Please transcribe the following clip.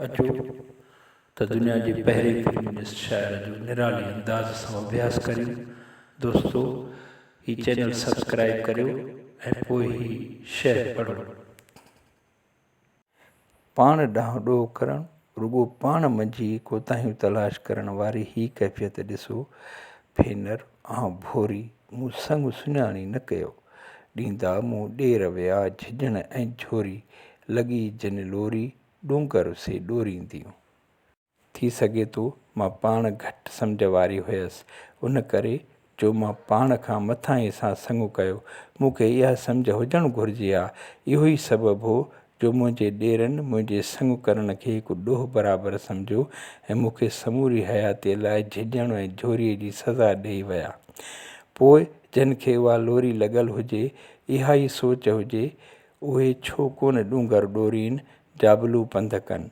اچو ته دنيا جي پهرين فيمنسٽ شاعر جو نرالي انداز سان اڀياس ڪريون. دوستو هي چينل سبسڪرائيب ڪريو ۽ پوء هي شعر پڙهو. پاڻ ڏانهن ڏوهه ڪرڻ، رڳو پاڻ منجهه ئي ڪوتاهيون تلاش ڪرڻ واري هي ڪيفيت ڏسو، ڀينر، آئون ڀوري، مون سڱ سڃاڻي نه ڪيو. ڏيندا مون ڏير ويا جهڄڻ ۽ جهوري، لڳي جن لوري، ڏونگر سي ڏورينديون. ٿي سگهي ٿو مان پاڻ گهٽ سمجهه واري هيس، ان ڪري جو مان پاڻ کان مٿانهين سان سڱ ڪيو. مون کي اها سمجهه هجڻ گهرجي ها. اهو ئي سبب هو جو منهنجي ڏيرن منهنجي سڱ ڪرڻ کي هڪ ڏوهه برابر سمجهيو ۽ مون کي سموري حياتيء لاء جهڄڻ ۽ جهوريء جي سزا ڏيئي ويا. پوء جن کي اها لوري لڳل هجي، اها ئي سوچ هجي، اهي ڇو ڪونه ڏونگر ڏورين، جابلو پنڌ ڪن.